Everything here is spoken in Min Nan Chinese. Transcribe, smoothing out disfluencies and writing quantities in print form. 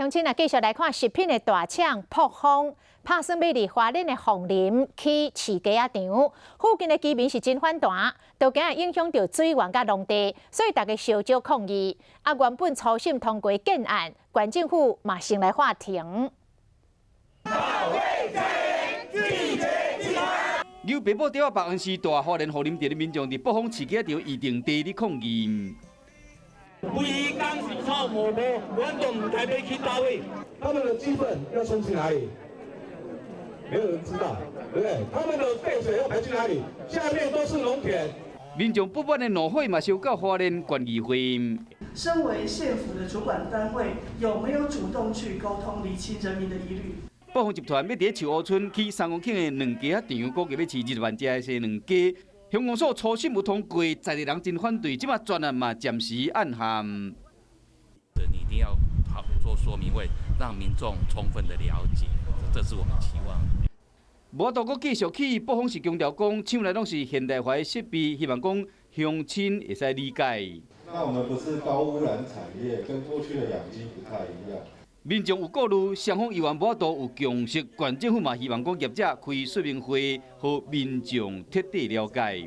鄉親啊，繼續來看食品的大廠卜蜂，拍算欲佇花蓮的鳳林起飼雞仔場，附近的居民是真反彈，都驚影響著水源佮農地，所以大家相招抗議。啊，原本初審通過建案，縣政府嘛先來喊停。保衛家園，拒絕白布條仔白黃絲大花蓮鳳林鎮的民眾佇卜蜂飼雞場預定地咧抗議。規工是臭毛毛，阮都毋知欲去佗位。他們的雞糞要沖去哪裡？沒有人知道，對不對？他們的廢水要排去哪裡？下面都是農田。民眾不滿的怒火嘛燒到花蓮縣議會。身為縣府的主管單位，有沒有主動去溝通釐清人民的疑慮？卜蜂集團欲佇樹屋村起3公頃的卵雞仔場，估計欲飼20萬隻的生卵雞。鄉公所初審有通過，在地人真反對，這馬專案嘛暫時按下。你一定要好做說明會，讓民眾充分的了解，這是我們期望。無法度閣繼續起，卜蜂是強調講，廠內攏是現代化的設備，希望講鄉親會使理解。那我們不是高污染產業，跟過去的養雞不太一樣。民眾有顧慮，雙方猶原無法度有共識，縣政府嘛希望講業者開說明會，予民眾徹底了解。